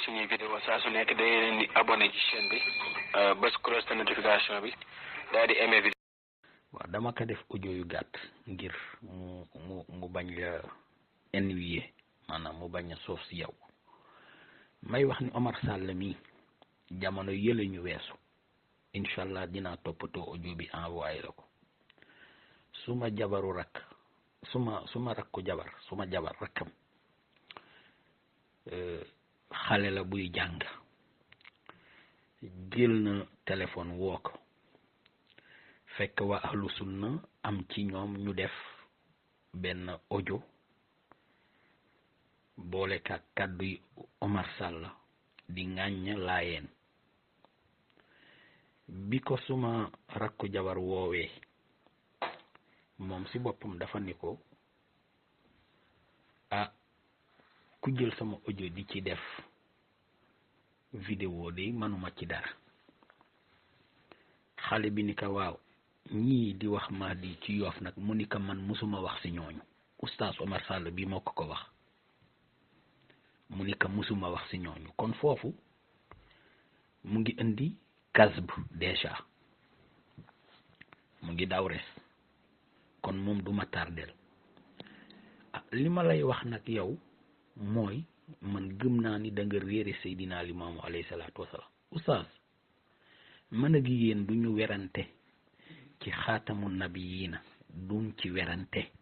suñuy vidéo saa su nekk day leen di abonné ci chaîne bi bés cloche de notification bi daal di aimé vidéo. waaw dama ko def audio yu gàtt ngir mu bañ la ennuyer maanaam mu bañ a soof si yow may wax ni Omar Sall mi jamono yële ñu weesu incha allah dinaa toppatoo audio bi envoyé la ko suma jabaru rakk suma rakku jabar suma jabar rakkam xale la buy jàng jël na téléphone woo ko fekk waa ahlu sunna am ci ñoom ñu def benn audio boole ka kàddu yi Omar Sall di ŋàññ laayeen bi ko suma rakku jabar woowee moom si boppam dafa ni ko ku jël sama audio di ci def vidéo de manuma ci dara xale bi ni ko waaw ñii di wax Mahdi ci Yoff nag mu ni ko man musuma wax si ñooñu oustaz Omar Sall bi moo ko wax mu ni ko musuma wax si ñooñu kon foofu mu ngi indi kasb déjà mu ngi daw res kon moom duma tardel li ma lay wax nag yow mooy man gëm naa ni da nga réere Seydina Limaamu alayhi salaatu wasalaam oustaz man ak yéen du ñu werante ci xaatamu nabiyiina duñ ci werante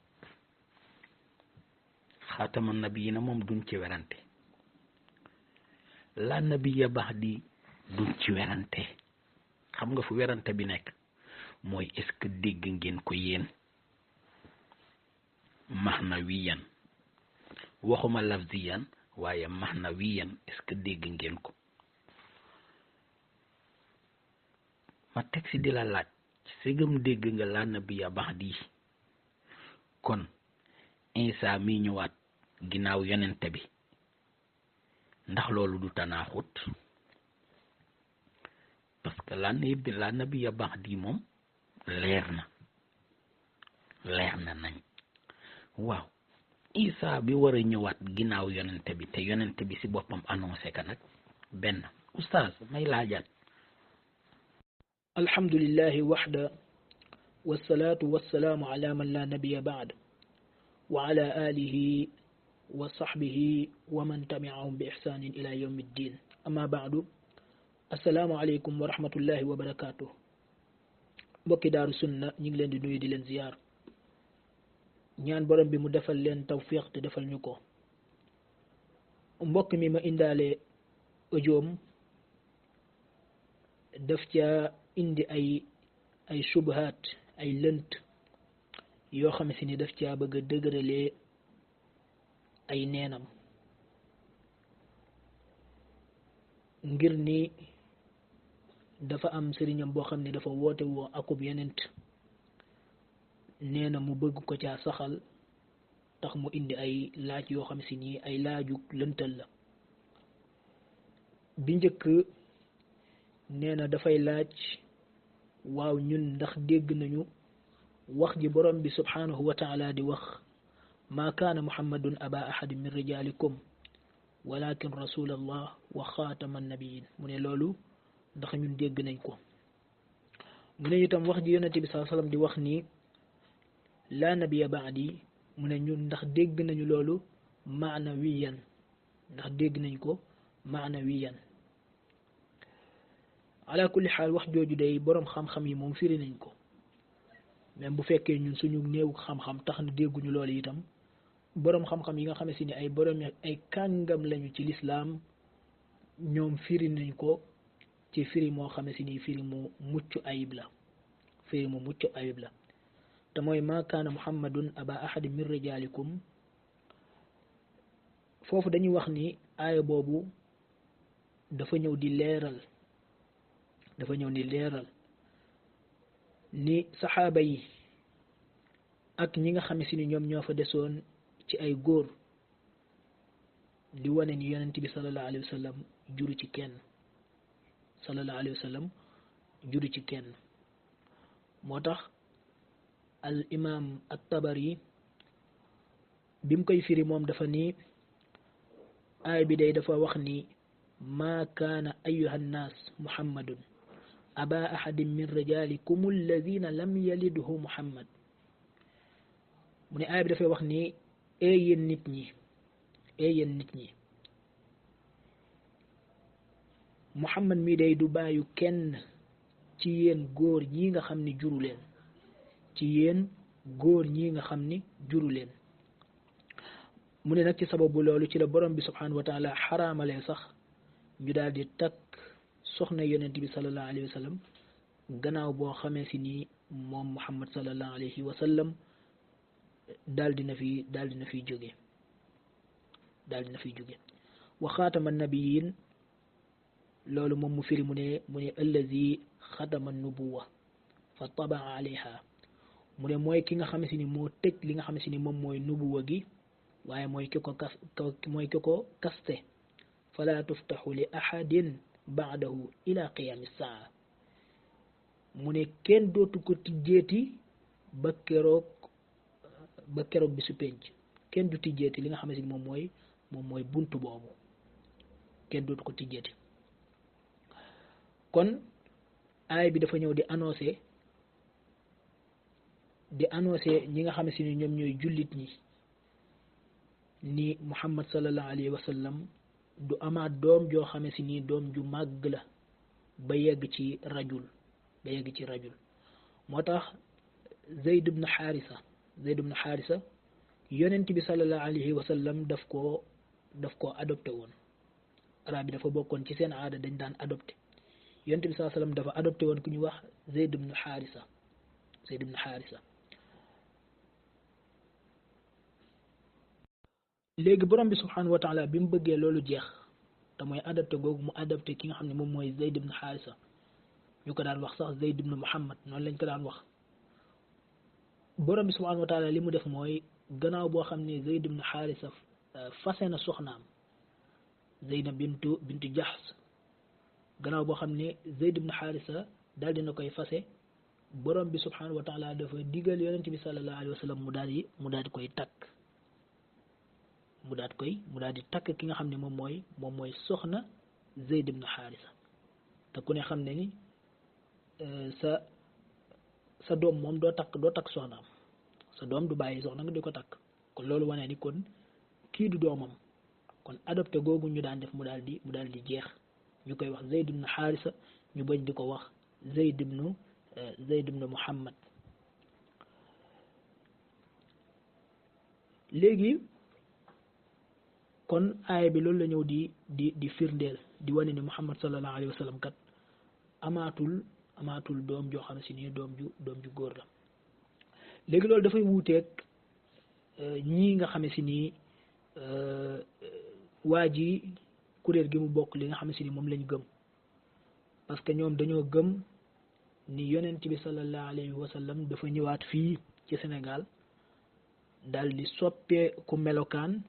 xaatamu nabiyiina moom duñ ci werante la nabiya ba'di duñ ci werante xam nga fu werante bi nekk mooy est-ce que dégg ngeen ko yéen mahnawiyan waxuma lafziyan waaye mahnawiyan est-ce que dégg ngeen ko ma teg si di la laaj segam dégg nga la nabiya ba'di kon Isa mi ñëwaat ginnaaw yonente bi ndax loolu du tanaaxut parce que la nabiya ba'di moom leer na nañ waaw Isa bi war a ñëwaat ginnaaw yonente bi te yonente bi si boppam annoncé ka nag benn oustaz may laajaat alhamdulillahi waxda wasalaatu wasalaamu ala man la nabiya baad wa ala alihi wa sahbihi wa man tabi'ahum bi ihsanin ila yawmi ddin amma baadu assalaamu aleykum wa rahmatullahi wa barakatuh mbokki daaru sunna ñu ngi leen di nuyu di leen ziyaar ñaan borom bi mu defal leen tawfiq te defal ñu ko mbokk mi ma indaale audioom daf ca indi ay subhaat ay lënt yoo xam si ni daf caa bëgg a dëgëralee ay neenam ngir ni dafa am sëriñam boo xam ne dafa woote woo akub yenent nee na mu bëgg ko caa saxal tax mu indi ay laaj yoo xam si ni ay laaju lëntal la bi njëkk nee na dafay laaj waaw ñun ndax dégg nañu wax ji borom bi subhanahu wa taala di wax ma kaana muhammadun aba ahadin min rijalikum walakin rasulallah wa xaatama nabiyin mu ne loolu ndax ñun dégg nañ ko mu ne itam wax ji yonente bi sallallahu alayhi wasallam di wax ni la nabiya ba'di mu ne ñun ndax dégg nañu loolu maanawiyan ndax dégg nañ ko maanawiyan ala kulli xaal wax jooju day boroom xam-xam yi moom firi nañ ko même bu fekkee ñun suñu néew xam-xam tax na dégguñu loolu itam boroom xam-xam yi nga xam si ni ay boroom ay kàngam lañu ci lislaam ñoom firi nañ ko ci firi moo xam si ni firi mu mucc ayib la te mooy ma kaana muhammadun aba ahadin min rijalikum foofu dañuy wax ni aaya boobu dafa ñëw di leeral ni saxaaba yi ak ñi nga xam si ni ñoom ñoo fa desoon ci ay góor di wane ni yonent bi sallallahu alayhi wa sallam juru ci kenn moo tax al imam at-Tabari bi mu koy firi moom dafa ni aay bi day dafa wax ni ما كان أيها الناس محمد أبا أحد من رجالكم الذين لم يلده محمد mu ne aaya bi dafay wax ni yéen nit ñi Muhammad mii day du bàyyu kenn ci yéen góor ñi nga xam ni juru leen mu ne nag ci sababu loolu ci la borom bi subhanahu wa taala xaraamalee sax ñu daal di takk soxna yonent bi sallallahu alayhi wa sallam gannaaw boo xamee si ni moom Muhammad sallallahu alayhi wa sallam daal dina fi jóge wa xaatama nabiyin loolu moom mu firi mu ne allazi xatama nubuwa fa tabaa alayha mu ne mooy ki nga xam si ni moo tëj li nga xam si ni moom mooy nubuwa gi waaye mooy ki ko kaste fala tuftaxu li ahadin baadahu ila qiyaami saa mu ne kenn dootu ko tijjeeti ba keroog bi su penc kenn du tijjeeti li nga xam si ni moom mooy buntu boobu kenn dootu ko tijjeeti kon aay bi dafa ñëw di annoncé ñi nga xam si ni ñoom ñooy jullit ñi ni Muhammad sallallahu alayhi wa sallam du amaat doom joo xam si ni doom ju màgg la ba yegg ci rajul moo tax Zayd ibn Xaarisa yonent bi sallallahu alayhi wa sallam daf koo adopté woon arab bi dafa bokkoon ci seen aada dañ daan adopté yonent bi sallallahu alayhi wa sallam dafa adopté woon ku ñu wax Zayd ibn Xaarisa léegi borom bi subhanahu wa taala bi mu bëggee loolu jeex te mooy adopté googu mu adopté ki nga xam ne moom mooy Zayd ibn Xaarisa ñu ko daan wax sax Zayd ibn Muhammad noonu lañ ko daan wax borom bi subhanahu wa taala li mu def mooy gannaaw boo xam ne Zayd ibn Xaarisa fase na soxnaam Zeynab bintu Jahsh gannaaw boo xam ne Zayd ibn Xaarisa daal dina koy fase borom bi subhanahu wa taala dafa digal yonent bi sallallahu alayhi wa sallam mu daal di koy takk mu daal di takk ki nga xam ne moom mooy soxna Zayd ibn Xaarisa te ku ne xam ne ni sa doom moom doo takk soxnaam sa doom du bàyyi soxna nga di ko takk kon loolu wane ni kon kii du doomam kon adopté googu ñu daan def mu daal di jeex ñu koy wax Zayd ibn Xaarisa ñu bañ di ko wax Zayd ibn Muhammad léegi kon aaya bi loolu la ñëw di firndeel di wane ni Muhammad sallallahu alayhi wa sallam kat amaatul doom joo xam ne si nii doom ju góor la léegi loolu dafay wuuteeg ñii nga xam ne si nii waa ji kuréel gi mu bokk li nga xam ne si nii moom lañ gëm parce que ñoom dañoo gëm ni yonent bi sallallahu alayhi wa sallam dafa ñëwaat fii ci Sénégal daal di soppee ku melokaan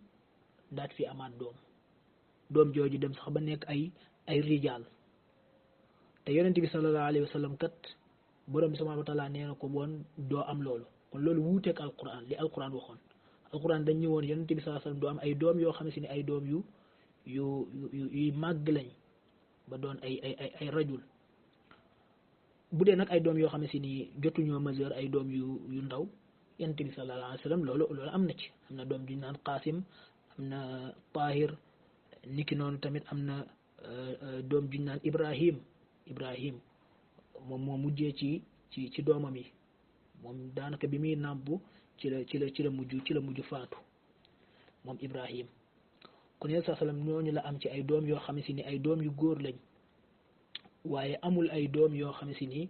daat fi amaat doom jooju dem sax ba nekk ay rijaal te yonent bi sallallahu alayhi wa sallam kat borom bi subhanahu wa taala nee na ko woon doo am loolu kon loolu wuuteeg alquran li alquran waxoon alquran dañ ñëwoon yonent bi sallallahu alayhi wa sallam doo am ay doom yoo xam ne si ni ay doom yuy màgg lañ ba doon ay rajul bu dee nag ay doom yoo xam ne si ni jotuñoo majeur ay doom yu ndaw yonent bi sallallahu alayhi wa sallam loolu am na ci am na doom juñ naan Qaasim am na Tahir niki noonu tamit am na doom juñ naan Ibrahim moom moo mujjee ci doomam yi moom daanaka bi muy nàmpu ci la mujj faatu moom Ibrahim kon yéen saa salaam ñooñu la am ci ay doom yoo xam ne si ni ay doom yu góor lañ waaye amul ay doom yoo xam ne si ni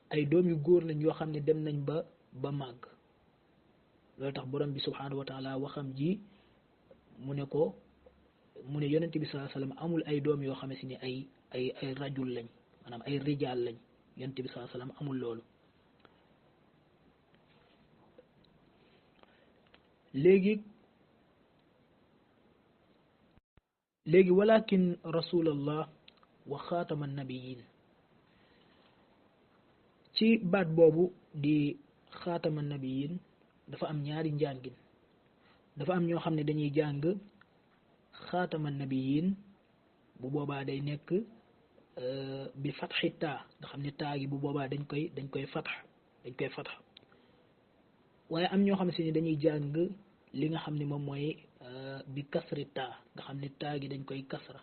ay doom yu góor lañ yoo xam ne dem nañ ba màgg loolu tax borom bi subhanahu wa taala waxam ji mu ne yonent bi sallallahu alayhi wasallam amul ay doom yoo xam ne si ni ay rajul lañ maanaam ay rijaal lañ yonent bi sallallahu alayhi wasallam amul loolu léegi walakin rasulallah wa xaatama nabiyin ci baat boobu di xaatama nabiyin dafa am ñaari njàngin dafa am ñoo xam ne dañuy jàng xaatama nabiyin bu boobaa day nekk bi fatxi taa nga xam ne taa gi bu boobaa dañ koy fatx waaye am ñoo xam si ne dañuy jàng li nga xam ne moom mooy bi kasri taa nga xam ne taa gi dañ koy kasra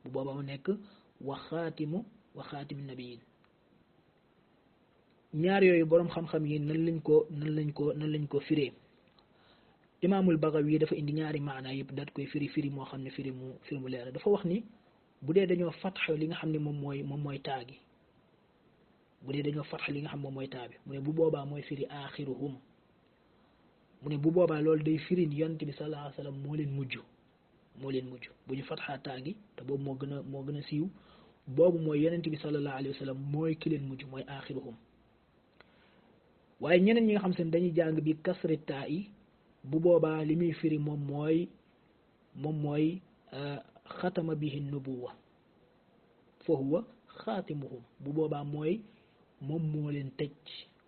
bu boobaa mu nekk wa xaatimu nabiyin ñaar yooyu boroom xam-xam yi nan lañ ko firee imaamul Bagawi dafa indi ñaari maana yëpp daat koy firi moo xam ne firi mu leer dafa wax ni bu dee dañoo fatx li nga xam ne moom mooy taa gi bu dee dañoo fatx li nga xam moom mooy taa bi mu ne bu boobaa mooy firi axiruhum mu ne bu boobaa loolu day firi ni yonent bi sallallahu alayhi wa sallam moo leen mujj bu ñu fatxaa taa gi te boobu moo gën a siiw boobu mooy yonent bi sallallahu alayhi wa sallam mooy ki leen mujj mooy axiruhum waaye ñeneen ñi nga xam se ne dañuy jàng bi kasri taa yi bu boobaa li muy firi moom mooy xatama bihi nubuwa fa huwa xaatimuhum bu boobaa mooy moom moo leen tëj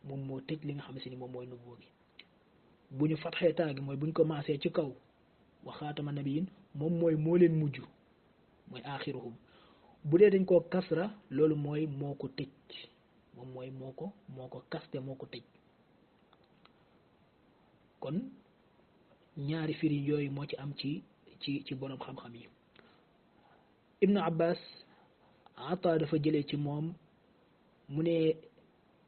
moom moo tëj li nga xam se ni moom mooy nubuwa gi bu ñu fatxee taa gi mooy bu ñu ko maasee ci kaw wa xaatama nabiyin moom mooy moo leen mujj mooy axiruhum bu dee dañ koo kasra loolu mooy moo ko tëj moom mooy moo ko kaste moo ko tëj kon ñaari firi yooyu moo ci am ci boroom xam-xam yi ibnu abbas ata dafa jëlee ci moom mu ne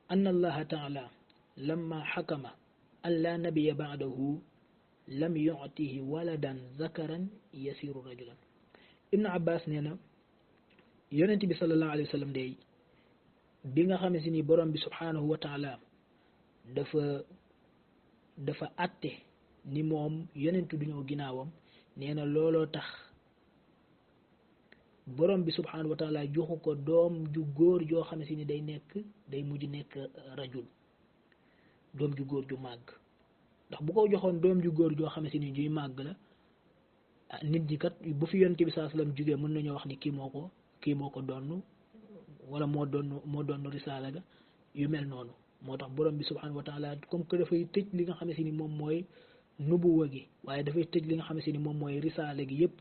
anna allaha taala lamma xakama an la nabiya baadahu lam yuctihi waladan zakaran yasiru rajulan ibnu abbas nee na yonent bi sallallahu alayhi wa sallam day bi nga xam si ni borom bi subhanahu wa taala dafa atte ni moom yonentu du ñëw ginnaawam nee na looloo tax borom bi subhanahu wa taala joxu ko doom ju góor joo xam si ni day mujj nekk rajul doom ju góor ju màgg ndax bu ko joxoon doom ju góor joo xam si ni juy màgg la nit ñi kat bu fi yonent bi sallallahu alayhi wasallam jugee mën nañoo wax ni kii moo ko donn wala moo doon risaala ga yu mel noonu moo tax borom bi subhanahu wa taala comme que dafay tëj li nga xam si ni moom mooy nubuwa gi waaye dafay tëj li nga xam si ni moom mooy risaala gi yépp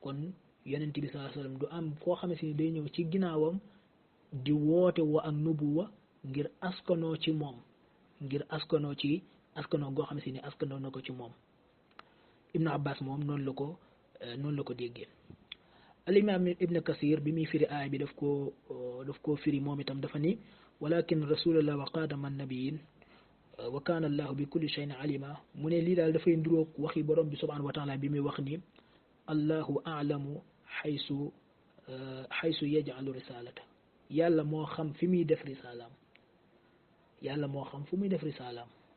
kon yonent bi sallallahu alayhi wasallam du am koo xam si ni day ñëw ci ginnaawam di woote woo ak nubuwa ngir askanoo ci moom ngir askanoo goo xam si ni askanoo na ko ci moom ibnu abbas moom noonu la ko déggee al imam ibn kasir bi muy firi aaya bi daf koo firi moom itam dafa ni walakin rasulullah wa qaadama nabiyin wa kaana allahu bi kulli shay'in alima mu ne lii daal dafay nduroog waxi borom bi subhanahu wa taala bi muy wax ni allahu a'lamu xaysu yaj'alu risalata yàlla moo xam fi muy def risalaam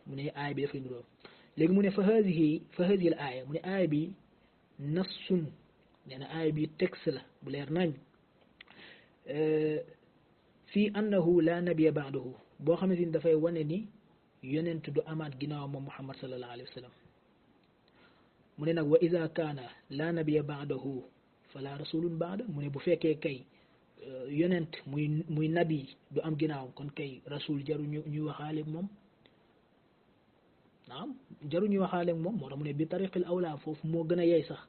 mu ne aaya bi dafay nduroog léegi mu ne fa hadihi al aaya mu ne aaya bi nassun nee na aaya bi texte la bu leer nañ fii annahu la nabiya ba'dahu boo xamante ni dafay wane ni yonent du amaat ginnaaw moom muhammad sallallahu alayhi wa sallam mu ne nag wa ida kaana la nabiya ba'dahu fala rasulun ba'da mu ne bu fekkee kay yonent muy nabi du am ginnaawam kon kay rasul jaru ñuy waxaale moom naam jaru ñuy waxaale moom moo tax mu ne bi tariqil awla foofu moo gën a yey sax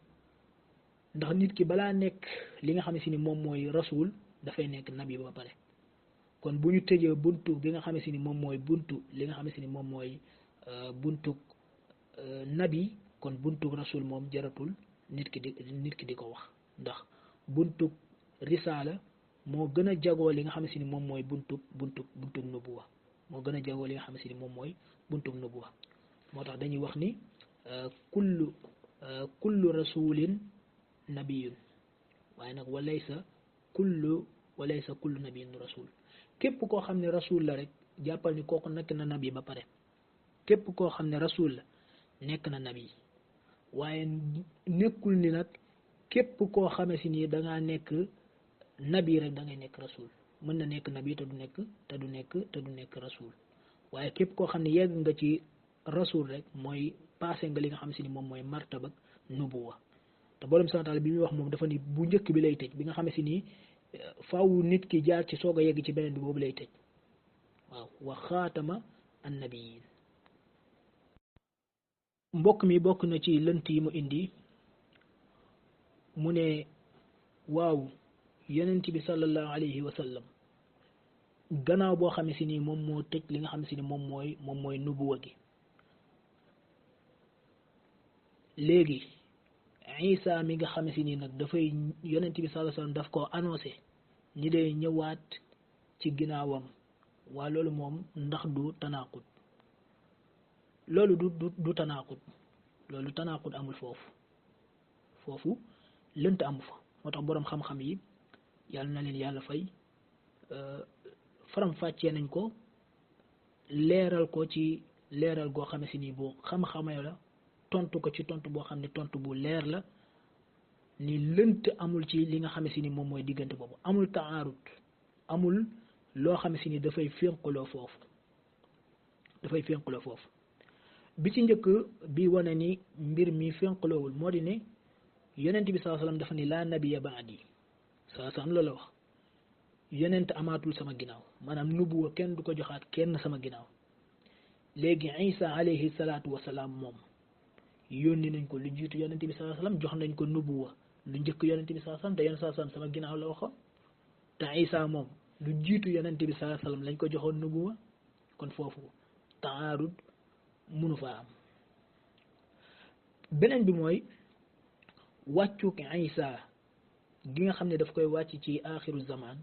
ndax nit ki balaa nekk li nga xam si ni moom mooy rasul dafay nekk nabi ba pare kon bu ñu tëjee buntu bi nga xam si ni moom mooy buntu li nga xam si ni moom mooy buntu nabi kon buntu rasul moom jaratul nit ki di ko wax ndax buntu risaala moo gën a jagoo li nga xam si ni moom mooy buntu nubuwa moo gën a jagoo li nga xam si ni moom mooy buntu nubuwa moo tax dañuy wax ni kullu rasulin nabiyun waaye nag walaysa kullu nabiyin rasul képp koo xam ne rasul la rek jàppal ni kooku nekk na nabi ba pare képp koo xam ne rasul la nekk na nabi waaye nekkul ni nag képp koo xame si nii dangaa nekk nabi rek da ngay nekk rasul mën na nekk nabi te du nekk rasul waaye képp koo xam ne yegg nga ci rasul rek mooy passé nga li nga xam si ni moom mooy martaba nubuwa te borom subhanahu wa ta'ala bi muy wax moom dafa ni bu njëkk bi lay tëj bi nga xam si ni faaw nit ki jaar ci soog a yegg ci beneen bi boobu lay tëj waaw wa xaatama annabiyin mbokk mi bokk na ci lënt yi mu indi mu ne waaw yonent bi sallallahu alayhi wa sallam gannaaw boo xam ne si nii moom moo tëj li nga xam ne si ni moom mooy nubuwa gi léegi Isa mi nga xam ne si nii nag dafay yonent bi sallallahu alayhi wa sallam daf koo annoncé ñi day ñëwaat ci ginnaawam waa loolu moom ndax du tanaaqut loolu du tanaaqut loolu tanaaqut amul foofu lënt amu fa moo tax boroom xam-xam yi yàlla na leen yàlla fay faram fàccee nañ ko leeral ko ci leeral goo xam ne si nii boo xam-xamee la tontu ko ci tontu boo xam ne tontu bu leer la ni lënt amul ci li nga xam ne si ni moom mooy diggante boobu amul taarut amul loo xam ne si ni dafay fénqaloo foofu bi ci njëkk bi wane ni mbir mi fénqaloowul moo di ne yonent bi sallallahu alayhi wasallam dafa ni laa nabiya baadi sallallahu alayhi wasallam loolu la wax yonent amaatul sama ginnaaw maanaam nubuwa kenn du ko joxaat kenn sama ginnaaw léegi Isa alayhi salaatu wasalaam moom yónni nañ ko lu jiitu yonent bi sallallahu alayhi wasallam jox nañ ko nubuwa lu njëkk yonent bi sallallahu alayhi wasallam te yonent sallallahu alayhi wasallam sama ginnaaw la waxoon te Isa moom lu jiitu yonent bi sallallahu alayhi wasallam lañ ko joxoon nubuwa kon foofu taarud munu faa am beneen bi mooy wàccuk Isa gi nga xam ne daf koy wàcc ci axiru zaman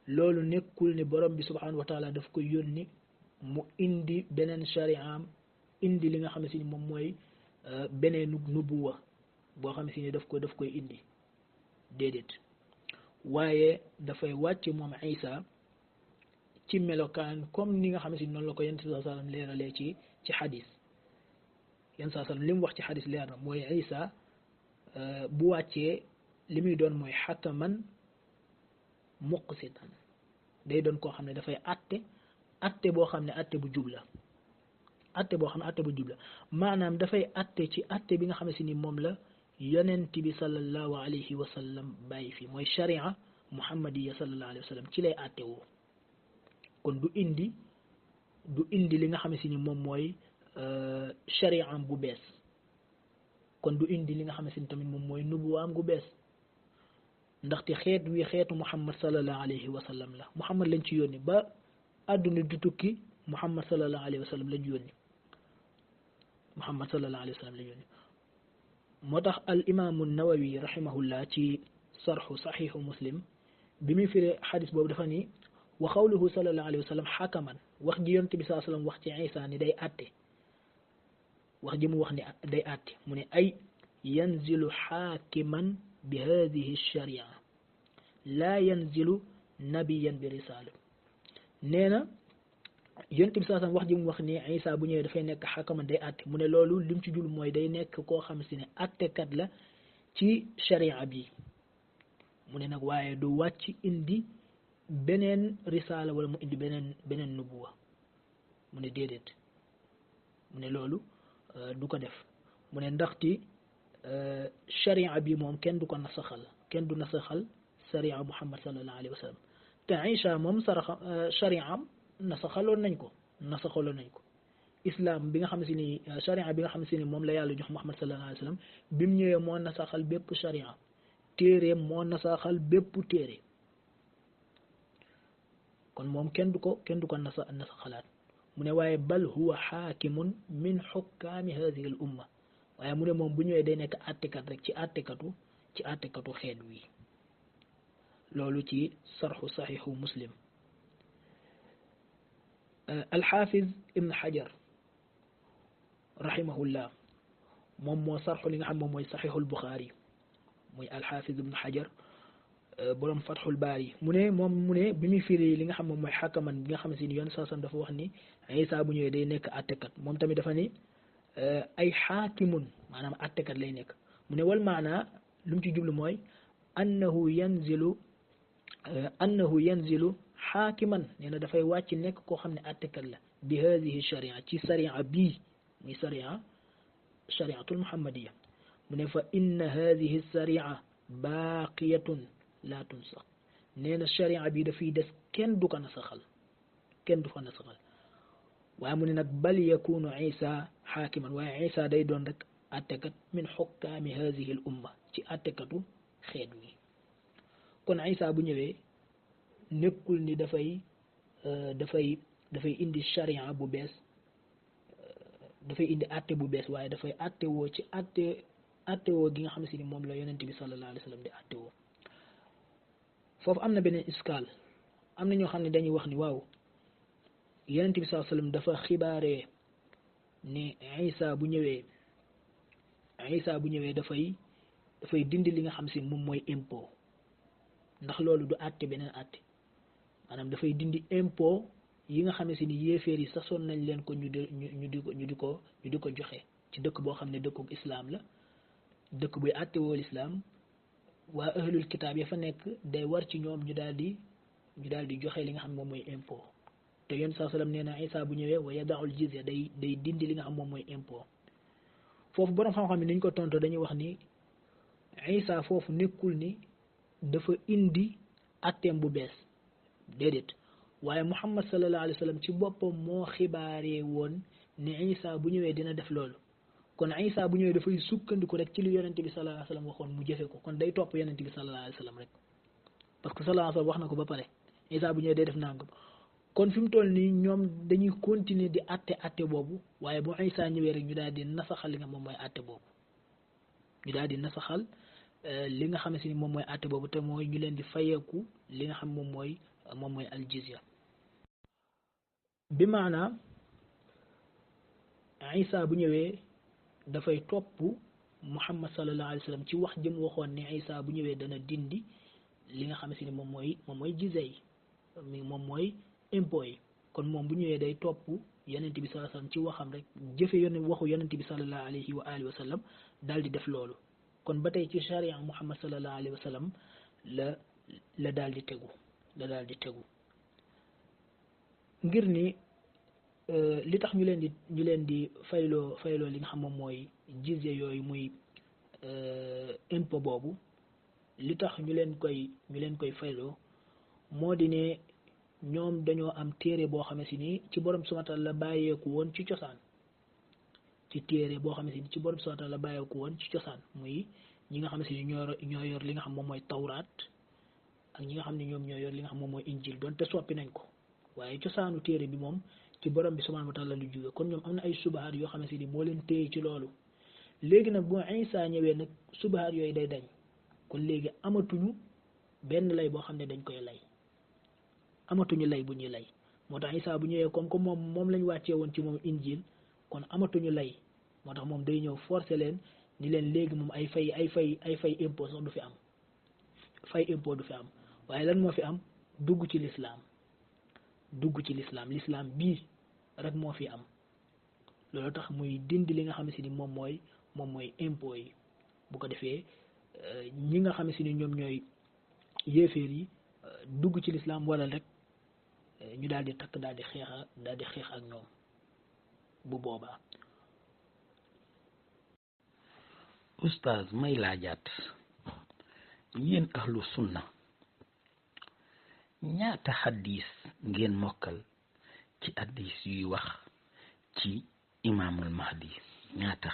loolu nekkul ni borom bi subhanahu wa taala daf koy yónni mu indi beneen shari'am indi li nga xam ne si ni moom mooy beneen nubuwa boo xam ne si ni daf koy indi déedéet waaye dafay wàcc moom Isa ci melokaan comme ni nga xam ne si noonu la ko yonent sallallahu alayhi wasallam leeralee ci xadis yonent sallallahu alayhi wasallam li mu wax ci xadis leer na mooy Isa bu wàccee li muy doon mooy xakaman muqsitan day doon koo xam ne dafay atte boo xam ne atte bu jub la maanaam dafay atte ci atte bi nga xam ne si ni moom la yonent bi sallallahu alayhi wa sallam bàyyi fi mooy sharia muhammadiya sallallahu alayhi wa sallam ci lay atte woo kon du indi li nga xam ne si ni moom mooy sharia am bu bees kon du indi li nga xam ne si ni tamit moom mooy nubuwa am gu bees ndaxte xeet wi xeetu muhammad sallallahu alayhi wa sallam la muhammad lañ ci yónni ba àdduna du tukki muhammad sallallahu alayhi wa sallam lañ yónni moo tax al imaamu nawawi rahimahullah ci sarxu saxiixu muslim bi muy firee xadis boobu dafa ni wa xawluhu sallallahu alayhi wa sallam xakaman wax ji yonent bi sallallahu alayhi wa sallam wax ci Isa ni day àtte wax ji mu wax ni day àtte mu ne ay yanzilu xaakiman bi hadihi sharia laa yanzilu nabiyan bi risala nee na yonent bi sallallahu alayhi wa sallam wax ji mu wax ni Isa bu ñëwee dafay nekk xakaman day àtte mu ne loolu lim ci jul mooy day nekk koo xam si ne àttekat la ci sharia bi mu ne nag waaye du wàcc indi beneen risaala wala mu indi beneen nubuwa mu ne déedéet mu ne loolu du ko def mu ne ndaxti sharia bi moom kenn du nasaxal sharia muhammad sallallahu alayhi wa sallam te Isa moom sharia am nasaxaloon nañ ko islam bi nga xam si ni sharia bi nga xam si ni moom la yàlla jox muhammad sallallahu alayhi wa sallam bi mu ñëwee moo nasaxal bépp sharia téereem moo nasaxal bépp téere kon moom kenn du ko nasaxalaat mu ne waaye bal huwa xaakimun min xukkaami hadihi al umma waaye mu ne moom bu ñëwee day nekk àttekat rek ci àttekatu xeet wi loolu ci sarxu saxiixu muslim alxaafiz ibn xajar rahimahullah moom moo sarxu li nga xam moom mooy saxiixul buxaari muy alxaafiz ibn xajar borom fatxul baari mu ne bi muy firi li nga xam moom mooy xakaman bi nga xam si ni yoon saasam dafa wax ni Isa bu ñëwee day nekk àttekat moom tamit dafa ni ay xaakimun maanaam àttekat lay nekk mu ne wal maana lu mu ci jublu mooy annahu yanzilu xaakiman nee na dafay wàcc nekk koo xam ne àttekat la bi hadihi sharia ci sharia bii muy shariatul muhammadiya mu ne fa inna hadihi sharia baaqiyatun laa tunsax nee na sharia bi dafay des kenn du ko nasaxal waaye mu ne nag bal yakunu Isa xaakiman waaye day doon rek àttekat min xukkaami hadihi al umma ci àttekatu xeet wi kon Isa bu ñëwee nekkul ni dafay indi charia bu bees dafay indi àtte bu bees waaye dafay àtte woo ci àtte woo gi nga xam si ni moom la yonent bi sallallahu alayhi wa sallam di àtte woo foofu am na beneen iskaal am na ñoo xam ne dañuy wax ni waaw yonent bi sallallahu alayhi wa sallam dafa xibaaree ne Isa bu ñëwee dafay dindi li nga xam si moom mooy impôt ndax loolu du àtte beneen àtte maanaam dafay dindi impôt yi nga xam si ni yéeféer yi sasoon nañ leen ko ñu di ko joxe ci dëkk boo xam ne dëkkub islaam la dëkk buy àtte woo lislaam waa ahlul kitaab ya fa nekk day war ci ñoom ñu daal di joxe li nga xam moom mooy impôt te yonent saa sallam nee na Isa bu ñëwee wa yadaul jizya day dindi li nga xam moom mooy impôt foofu boroom xam-xam ni niñ ko tonto dañuy wax ni Isa foofu nekkul ni dafa indi atteem bu bees déedéet waaye Muhammad sallallahu alayhi wa sallam ci boppam moo xibaaree woon ne Isa bu ñëwee dina def loolu kon Isa bu ñëwee dafay sukkandiku rek ci li yonent bi sallallahu alayhi wa sallam waxoon mu jëfe ko kon day topp yonent bi sallallahu alayhi wa sallam rek parce que sallallahu alayhi wa sallam wax na ko ba pare Isa bu ñëwee day def nangam kon fi mu toll nii ñoom dañuy continuer di atte boobu waaye bu Isa ñëwee rek ñu daal di nasaxal li nga moom mooy atte boobu ñu daal di nasaxal li nga xam si ni moom mooy atte boobu te mooy ñu leen di fayeeku li nga xam moom mooy aljizya bi maanaam Isa bu ñëwee dafay topp Muhammad sallallahu alayhi wa sallam ci wax jëm waxoon ne Isa bu ñëwee dana dindi li nga xam si ni moom mooy jizya yi moom mooy impôt yi kon moom bu ñëwee day topp yonent bi sallallahu alayhi wa sallam ci waxam rek jëfe waxu yonent bi sallallahu alayhi wa alihi wa sallam daal di def loolu kon ba tey ci charia Muhammad sallallahu alayhi wa sallam la daal di tegu ngir ni li tax ñu leen di fayloo li nga xam moom mooy jizya yooyu muy impôt boobu li tax ñu leen koy fayloo moo di ne ñoom dañoo am téere boo xam ne si ni ci borom subhanahu wa ta'ala la bàyyeeku woon ci cosaan ci téere boo xam ne si ni ci borom subhanahu wa ta'ala la bàyyeeku woon ci cosaan muy ñi nga xam ne si ni ñoo yor li nga xam moom mooy tawraat ak ñi nga xam ne ñoom ñoo yor li nga xam moom mooy injil donte soppi nañ ko waaye cosaanu téere bi moom ci borom bi subhanahu wa ta'ala lu jóge kon ñoom am na ay subahaat yoo xam ne si ni moo leen téye ci loolu léegi nag bu Isa ñëwee nag subahaat yooyu day dañ kon léegi amatuñu benn lay boo xam ne dañ koy lay amatuñu lay bu ñuy lay moo tax Isa bu ñëwee comme que moom lañ wàccee woon ci moom injil kon amatuñu lay moo tax moom day ñëw forcer leen ni leen léegi moom ay fay impôt sax du fi am fay impôt du fi am waaye lan moo fi am dugg ci lislaam lislaam bii rek moo fi am loolu tax muy dindi li nga xam ne si ni moom mooy impôt yi bu ko defee ñi nga xam ne si ni ñoom ñooy yéeféer yi dugg ci lislaam wala rek ñu daal di takk daal di xeex ak ñoom bu boobaa. Oustaz may laajaat yéen ahlu sunna ñaata xaddiis ngeen mokkal ci xaddiis yuy wax ci imaamul mahdi ñaata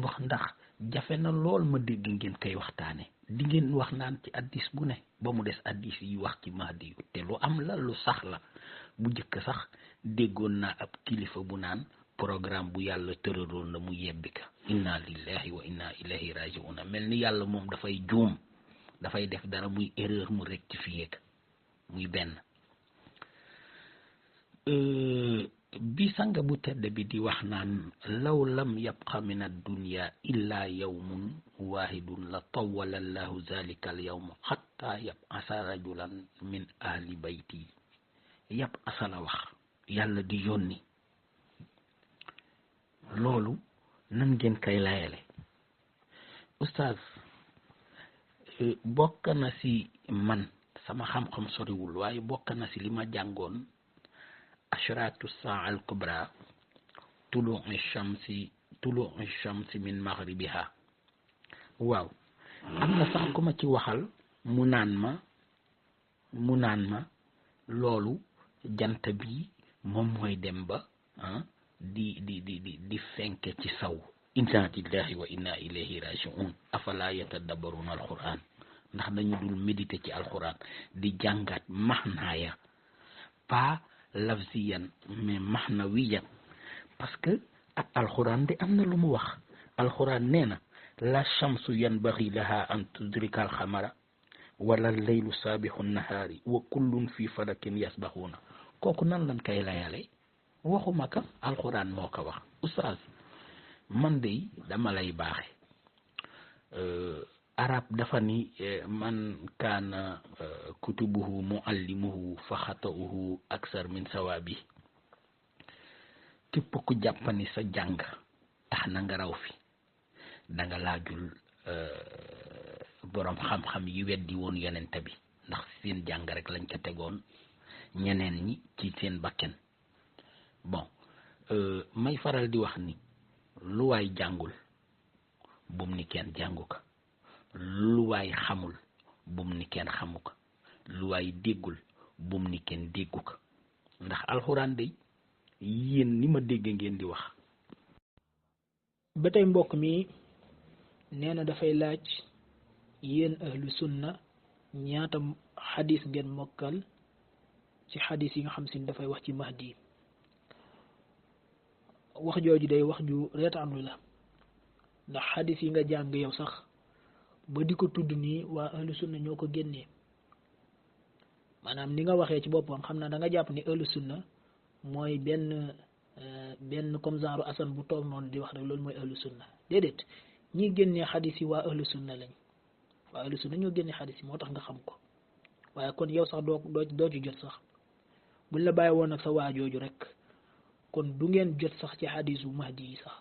wax ndax jafe na lool ma dégg ngeen koy waxtaane di ngeen wax naan ci xaddiis bu ne ba mu des xaddiis yuy wax ci mahdi yu te lu am la lu sax la bu njëkk sax déggoon naa ab kilifa bu naan programme bu yàlla tëraloon la mu yebbi ka inna lillahi wa inna ilayhi raji'un mel ni yàlla moom dafay juum dafay def dara muy erreur mu rectifier ka muy benn bi sanga bu tedd bi di wax naan law lam yabqa min ad-dunya illa yawmun wahidun la tawwala allahu zalika al-yawma hatta yab'asa rajulan min ahli bayti yab'asa la wax yàlla di yónni loolu nan ngeen kay layale oustaz bokk na si man sama xam-xam soriwul waaye bokk na si li ma jàngoon ashratu saa al kubra tulu shamsi min maghribiha waaw am na sax ku ma ci waxal mu naan ma loolu jant bi moom mooy dem ba di fenke ci saw inna lillahi wa inna ilayhi raji'un afala yatadabbaruna alquran ndax dañu dul méditer ci alxuraan di jàngaat maxnaaya pas lafziyan mais maxnawiyan parce que ak alxuraan de am na lu mu wax alxuraan nee na la shamsu yanbaghi laha an tudrika alxamara wala leylu saabixu nahaari wa kullun fi falakin yasbaxuuna kooku nan lan kay layale waxuma ka alxuraan moo ko wax oustaz man de dama lay baaxe arab dafa ni man kaana kutubuhu muallimuhu fa xata'uhu aksar min sawaabi képp ku jàppani sa jàng tax na nga raw fi danga laajul boroom xam-xam yi weddi woon yonente bi ndax seen jàng rek lañ ko tegoon ñeneen ñi ci seen bakken bon may faral di wax ni lu waay jàngul bum ni kenn jàngu ko lu waay xamul bum ni kenn xamu ko lu waay déggul bum ni kenn déggu ko ndax alxuraan day yéen ni ma dégg ngeen di wax. ba tey mbokk mi nee na dafay laaj yéen ahlu sunna ñaata xadis ngeen mokkal ci xadis yi nga xam si dafay wax ci mahdi wax jooju day wax ju reetaanlu la ndax xadis yi nga jàng yow sax ba di ko tudd nii waa ahlu sunna ñoo ko génnee maanaam ni nga waxee ci boppam xam naa da nga jàpp ni ahlu sunna mooy benn comme genre asan bu toog noonu di wax rek loolu mooy ahlu sunna déedéet ñi génnee xadis yi waa ahlu sunna lañ waa ahlu sunna ñoo génnee xadis yi moo tax nga xam ko waaye kon yow sax doo ci jot sax buñ la bàyyi woon ak sa waajooju rek kon du ngeen jot sax ci xadisu mahdi yi sax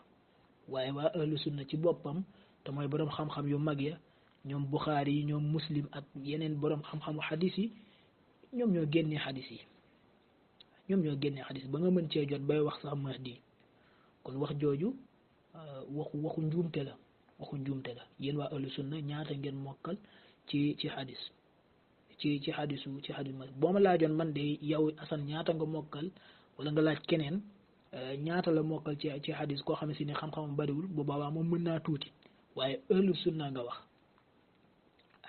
waaye waa ahlu sunna ci boppam te mooy boroom xam-xam yu mag ya ñoom Buxaari yi ñoom Muslim ak yeneen boroom xam-xamu xadis yi ñoom ñoo génnee xadis yi ba nga mën cee jot bay wax sax mahdi kon wax jooju waxu njuumte la yéen waa ahlu sunna ñaata ngeen mokkal ci xadis ci xadis mahdi boo ma laajoon man de yow Asan ñaata nga mokkal wala nga laaj keneen ñaata la mokkal ci xadis koo xam ne si ne xam-xamam bariwul bu boobaa moom mën naa tuuti waaye ahlu sunna nga wax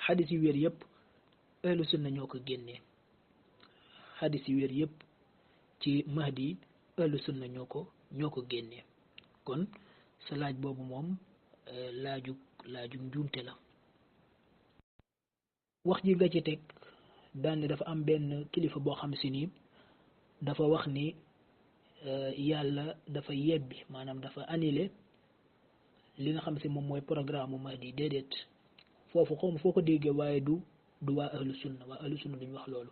xadis yu wér yëpp ahlu sunna ñoo ko génnee xadis yu wér yëpp ci mahdi ahlu sunna ñoo ko génnee kon sa laaj boobu moom laaju njuumte la wax ji nga ci teg daan ne dafa am benn kilifa boo xam si ni dafa wax ni yàlla dafa yebbi maanaam dafa annulé li nga xam si moom mooy programme mu mahdi déedéet foofu xaw ma foo ko déggee waaye du waa ahlu sunna duñ wax loolu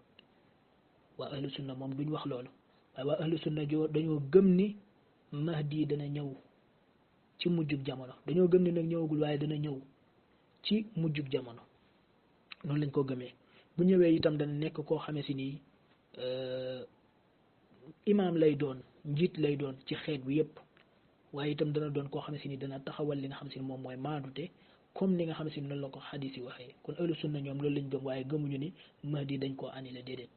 waa ahlu sunna moom duñ wax loolu waaye waa ahlu sunna dañoo gëm ni mahdi dana ñëw ci mujjug jamono dañoo gëm ni nag ñëwagul waaye dana ñëw ci mujjug jamono noonu lañ ko gëmee bu ñëwee itam dana nekk koo xamee si nii imaam lay doon njiit lay doon ci xeet bi yépp waaye itam dana doon koo xam si ni dana taxawal li nga xam si ni moom mooy maandute comme ni nga xam si ni noonu la ko xadis yi waxee kon ahlu sunna ñoom loolu lañ gëm waaye gëmuñu ni mahdi dañ koo annulé déedéet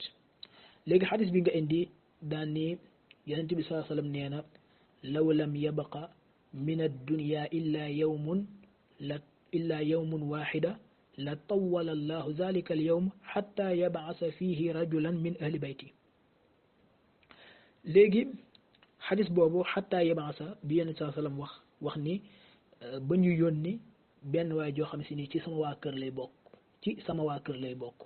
léegi xadis bi nga indi daan ni yonent bi sallallahu alayhi wasallam nee na law lam yabqa min ad-dunya illa yawmun waxida la tawala allahu dhalika al-yawm xatta yab'asa fihi rajulan min ahli bayti léegi xadis boobu xataa yabasa bi yenn saa sallam wax ni ba ñu yónni benn waay joo xam si ni ci sama waa kër lay bokk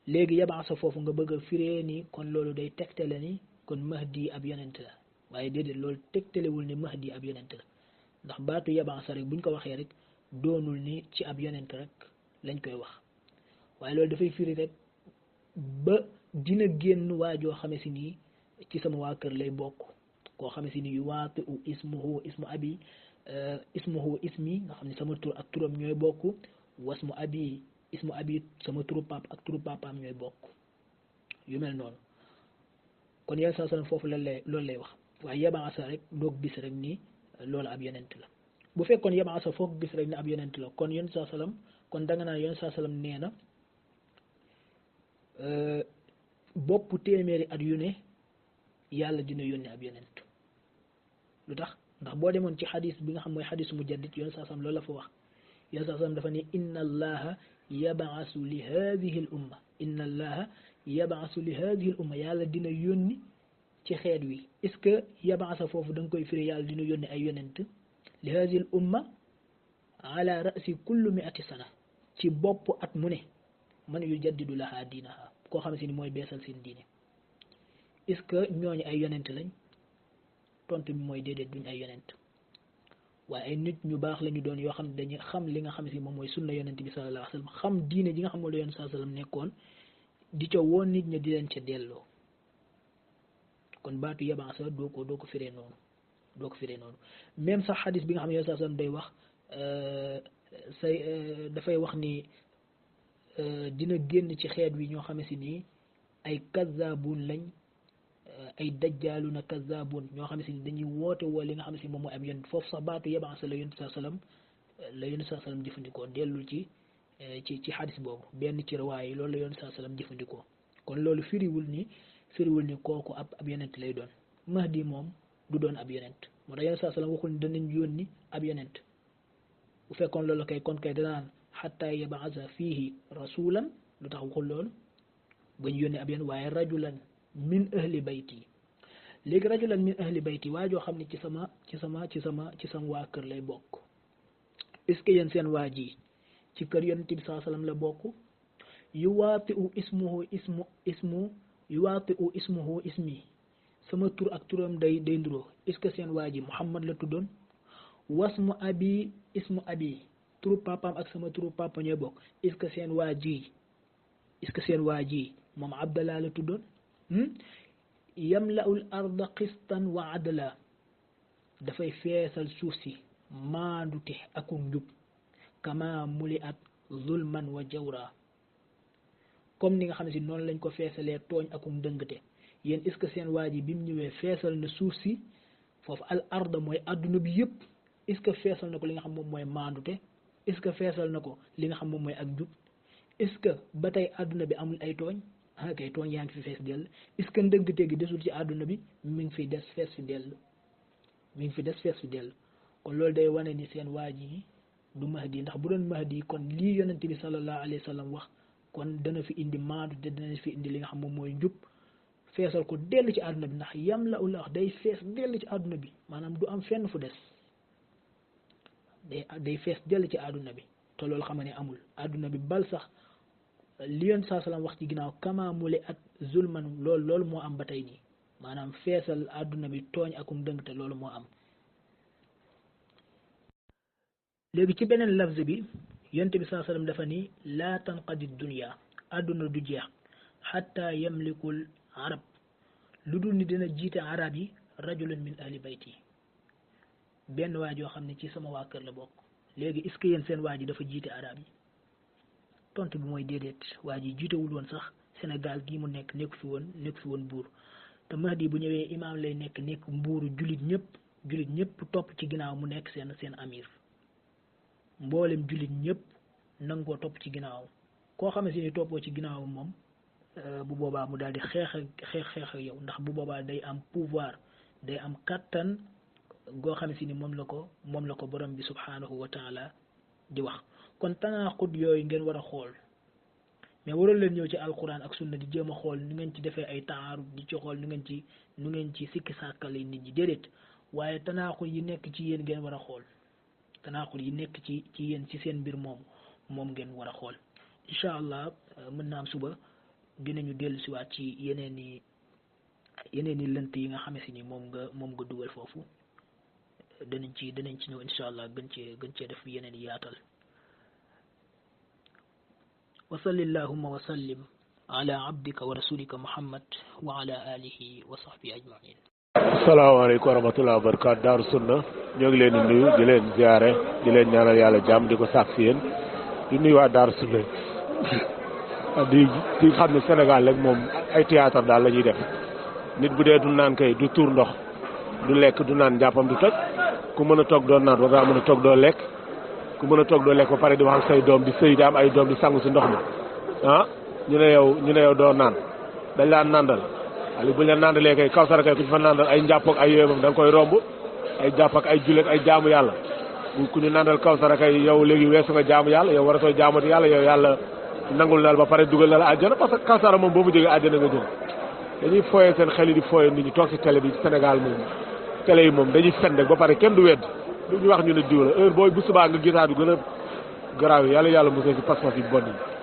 léegi yabasa foofu nga bëgg a firee ni kon loolu day tegtale ni kon mahdi ab yonent la waaye déedéet loolu tegtalewul ni mahdi ab yonent la ndax baatu yabasa rek buñ ko waxee rek doonul ni ci ab yonent rek lañ koy wax waaye loolu dafay firi rek ba dina génn waa joo xam si ni ci sama waa kër lay bokk koo xam si ni yu waati u ismuhu ismi nga xam ne sama tur ak turam ñooy bokk wasmu abi ismu abi sama turu pap ak turu papaam ñooy bokk yu mel noonu kon yenn saa sallam foofu loolu lay wax waaye yabaasa rek doog gis rek ni loolu ab yonent la bu fekkoon yabaasa foo ko gis rek ni ab yonent la kon yenn saa sallam kon danga naan yenn saa sallam nee na bopp téeméeri at yu ne yàlla dina yónni ab yonent lu tax ndax boo demoon ci xadis bi nga xam mooy xadisu mujaddid yoon saa sam loolu la fa wax yonent saa sallam dafa ni inna allaha yab'asu li hadihi al umma inna allaha yab'asu li hadihi al umma yàlla dina yónni ci xeet wi est-ce que yab'asa foofu da nga koy firi yàlla dina yónni ay yonent li hadihi al umma ala ra'si kulli mi'ati sana ci bopp at mu ne man yujaddidu laha diinaha koo xam si ni mooy beesal seen diine est-ce que ñooñu ay yonent lañ tontu bi mooy déedéet duñ ay yonent waaye ay nit ñu baax la ñu doon yoo xam ne dañuy xam li nga xam si moom mooy sunna yonent bi sallallahu alayhi wa sallam xam diine ji nga xam moom la yonent sallallahu alayhi wa sallam nekkoon di ca woon nit ñi di leen ca delloo kon baatu yabaasa doo ko firee noonu même sax xadis bi nga xam ne yonent sallallahu alayhi wa sallam day wax dafay wax ni dina génn ci xeet wi ñoo xam si ni ay kazzaabuun lañ ay dajjaaluna kazzaabuun ñoo xam si ni dañuy woote woo li nga xam si moom mooy am yonent foofu sax baatu yabaasa la yonent sallam jëfandikoo dellu ci xadis boobu benn ci riwaaya yi loolu la yonent sallam jëfandikoo kon loolu firiwul ni kooku ab yonent lay doon mahdi moom du doon ab yonent moo tax yonent sallam waxul ni danañ yónni ab yonent bu fekkoon loolu kay kon kay danaan xataa yabaasa fiihi rasulan lu tax waxul loolu bañ yónni ab yonent waaye rajulan min ahli bayti léegi rajulan min ahli bayti waa joo xam ne ci sama waa kër lay bokk est-ce que yéen seen waa ji ci kër yonent bi saa sallam la bokk yuwaati'u ismuhu ismi sama tur ak turam day nduroo est-ce que seen waa ji Muhammad la tuddoon wasmu abi ismu abi turu papaam ak sama turu papa ñooy bokk est-ce que seen waa ji moom Abdallah la tuddoon yamla'ul arda qistan wa adla dafay feesal suuf si maandute akum njub kama muli'at zulman wa jawra comme ni nga xam ne si noonu lañ ko feesalee tooñ akum dëngte yéen est-ce que seen waa ji bi mu ñëwee feesal na suuf si foofu al arda mooy adduna bi yëpp est-ce que feesal na ko li nga xam moom mooy maandute est-ce que feesal na ko li nga xam moom mooy ak njub est-ce que ba tey adduna bi amul ay tooñ kay tooñ yaa ngi fi fees dell est-ce que ndëngte gi desul ci adduna bi mi ngi fi des fees fi dell kon loolu day wane ni seen waa ji du mahdi ndax bu doon mahdi kon lii yonent bi sallallahu alayhi wa sallam wax kon dana fi indi maandu te dana fi indi li nga xam moom mooy njub feesal ko dell ci àdduna bi ndax yam la wax day fees dell ci àdduna bi maanaam du am fenn fu des day fees dell ci àdduna bi te loolu xam ne amul àdduna bi bal sax li yoon saa salaam wax ci ginnaaw kamaamule ak zulman loolu moo am ba tey nii maanaam feesal àdduna bi tooñ akum dëng te loolu moo am. léegi ci beneen lafz bi yonent bi saa salaam dafa ni laa tanqadi dunya àdduna du jeex xatta yamlikul arab lu dul ni dina jiite arab yi rajulun min ahli bayti benn waa joo xam ne ci sama waa kër la bokk. léegi est-ce que yéen seen waa ji dafa jiite arab yi tontu bi mooy déedéet waa ji jiitewul woon sax Sénégal gii mu nekk fi woon buur te Mahdi bu ñëwee imaam lay nekk mbuuru jullit ñëpp topp ci ginnaaw mu nekk seen amir mboolem jullit ñëpp nangoo topp ci ginnaaw koo xam ne si ni toppoo ci ginnaaw moom bu boobaa mu daal di xeex ak yow ndax bu boobaa day am pouvoir day am kattan goo xam ne si ni moom la ko borom bi subhanahu wa taala di wax. kon tanaaxut yooyu ngeen war a xool mais waroon leen ñëw ci alquran ak sunna di jéem a xool nu ngeen ci defee ay taarud di ci xool nu ngeen ci sikki sàkkale nit ñi déedéet waaye tanaaxut yi nekk ci yéen ngeen war a xool tanaaxut yi nekk ci yéen ci seen mbir moom ngeen war a xool. incha allah mën naa am suba dinañu dellu siwaat ci yeneen i lënt yi nga xam si ni moom nga dugal foofu danañ ci ñëw incha allah gën cee def yeneen yaatal. wa salli allahumma wa sallim ala abdika wa rasulika muhammad wa ala alihi wa sahbihi ajmain. asalaamaaleykum wa rahmatullahi wa barakaatu Daaru Sunna ñoo ngi leen di nuyu di leen ziare di leen ñaanal yàlla jàmm di ko sàkk si yéen di nuyu waa Daaru Sunna di xam ne Sénégal rek moom ay théâtre daal la ñuy def nit bu dee du naan kay du tuur ndox du lekk du naan njàppam du toj ku mën a toog doo naan war ngaa mën a toog doo lekk ku mën a toog doo lekk ba pare di wax ak say doom di sëy di am ay doom di sangu si ndox mi ñu ne yow doo naan dañ laa nàndal ali buñ la nàndalee kay kawsara kay ku ci fa nàndal ay njàpp ak ay yooyu moom da nga koy romb ay jàpp ak ay jullit ak ay jaamu yàlla ku ñu nandal kawsara kay yow léegi weesu nga jaamu yàlla yow waratoo jaamati yàlla yow yàlla nangul na la ba pare dugal na la àjjana parce que kawsara moom boo fa jógee àjjana nga jëm dañuy fooyee seen xel yi di fooyee nit ñi toog ci télé bi ci Sénégal moom télé yi moom dañuy fen rek ba pare kenn du wedd lu ñu wax ñu ne diw la heure booy bu subaa nga gisaat yu gën a garaaw yi yàlla musal ci pas-pas yi bon yi